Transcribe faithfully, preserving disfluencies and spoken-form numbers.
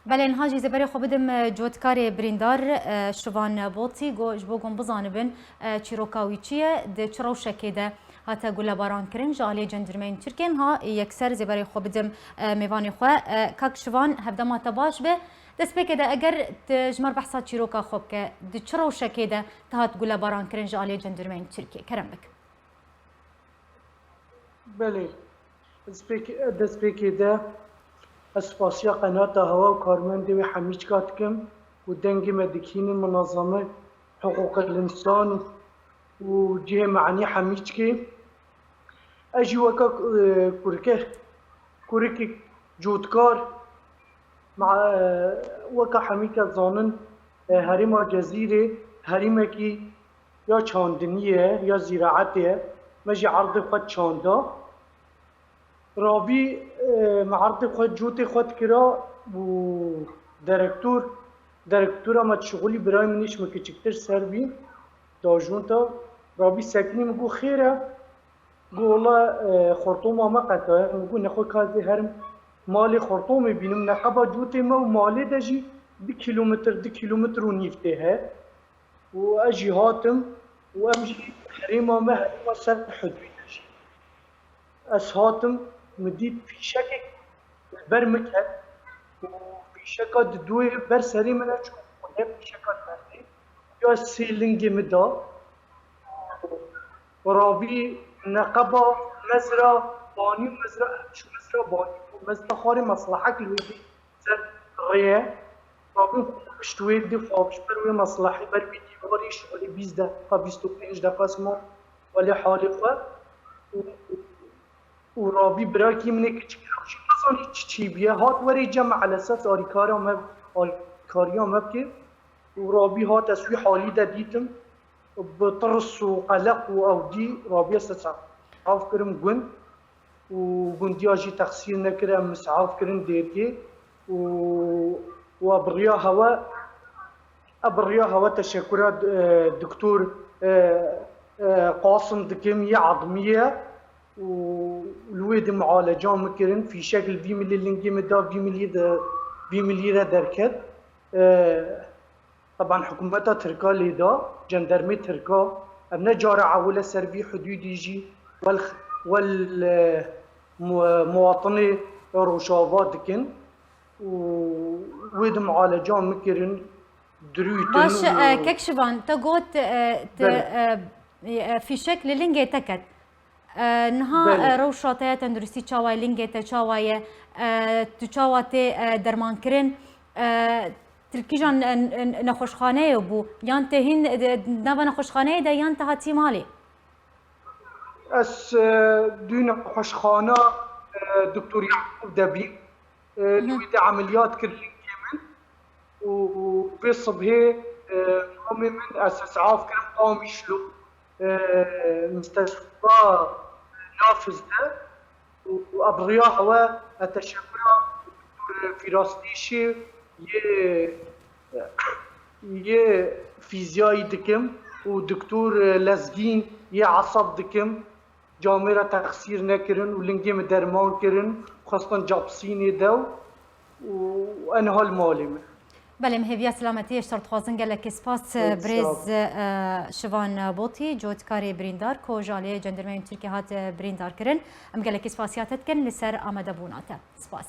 Belê, niha jî zêberê xwe bidim, e, cotkarê birîndar, e, Şivan Botî, go, ji bo gon bizanibin, e, çîroka wî çi ye, di çi rewşekê de hate gulebaran kirin ji aliyê cendirmeyên Tirkiyê. Niha yekser zêberê xwe bidim, e, mêvanê xwe. E, kak Şivan, hevdema te baş be. Destpêkê de eger tu ji me re behsa çîroka xwe bike, di çi rewşekê de tu hat gulebaran kirin ji aliyê cendirmeyên Tirkiyê? Kerem bik. Belê. Destpêk-, destpêkê de ez spasiya Qenata Hewa û karmendê wê Hemîçka dikim ku dengê me dikînin minazeme hiqûqil însan û cihê me'enî Hemîçkê. Ez jî weke, e, kurke, kurikek cotkar, ma-, e, weke hemî kes zanin, e, herêma Cezîrê herêmekî ya çandinî ye, ya zîraetê ye. Me jî erdê xwe çanda. Rabî, e, me erdê xwe, cotê xwe dikira û direktor, direktora me dişixulî, birayê min îş min kiçiktir ser bî, dajûnta. Rabî sekinî, min got, xêr e? Got, wela, e, xortoma me qetaye. Min got, nexwe ka ez ê herim malê xortomê bînim, neqeba cotê me û malê de jî du kîlometr, du kîlometr û nîv tê heye. Û ez jî hatim û em jî herêma me herêma ser hudûd e jî. Ez hatim, min dît fîşekek li ber min ket û fîşeka didoyê ber serê min e çû, xwedê fîşeka li ber tê. Ya sê lingê min da. Rabî neqeba mezra banî û mezra, çû mezra banî û mezra xwarê meslehek li wê dî ser rê ye. Rabî pişt wê dî xwe ji ber wê meslehê ber wê dîwarî şixulî bîst deqa, bîst û pênc deqa sima welê halê xwe. Û, û Rabî birakî min ê kiçik ew jî nizanî çi çî bûye. Hat werê cem, elesef alîkara me, alîkariya me bike. Û Rabî hat, ez wî halî de dîtim. Bi tirs û qeleq û ew dî Rabî, ez sav kirim gund û gundiya jî texsîr nekir, em sav kirin dêrgê û, û e bi riya hewe, e bi riya hewe teşekura, e, doktor, e, e, Qasim dikim, yê Edmî ye û li wê di mualeca min kirin, fîşek li vî milî lingê min da, vî milî de, vî milî re derket. E, Teban hikûmeta Tirka lê da, cendermê Tirka, ev ne cara ewil e ser vî hudûdî jî wel, wel, e, mu-, muwatinê Rojava dikin û wê di mualeca min kirin, dirûtin Baş, û e, kek Şivan, te got, e, te, Belê. e, e, fîşek li lingê te ket. E, niha, Belê. e, rewşa te ya tenduristî çawa ye, lingê te çawa ye, e, tu çawa tê, e, dermankirin, e, tu li kîjan, e, e, nexweşxaneyê bû, yan tê hîn, e, nava nexweşxaneyê de, yan te hatî malê? Ez, e, dû nexweşxana, e, Doktor Yaqûb de bîm. E, Hı hı. Dû wî de emeliyat kir lingê min û, û vê sibhê, e, mamê min, ez esaf kirim Qamişlo, e, mistesfa Nafiz de û, û ebriya hewe e teşekura Doktor Fîrastîşê yê, yê fîzyayî dikim û Doktor Lezgîn yê esab dikim. Camê re texsîr nekirin û lingê min derman kirin, xwestin capsînê de û, û en hal malê min. Belê, em hêviya selametiyê ji te re dixwazin. Gelekî spas, Pek birêz, sağ ol. e, Şivan Botî, cotkarê birîndar, ku ji aliyê cendirmeyên Tirkiyê hat, e, birîndar kirin. Em gelekî spasiya te dikin li ser amadebûna te. Spas.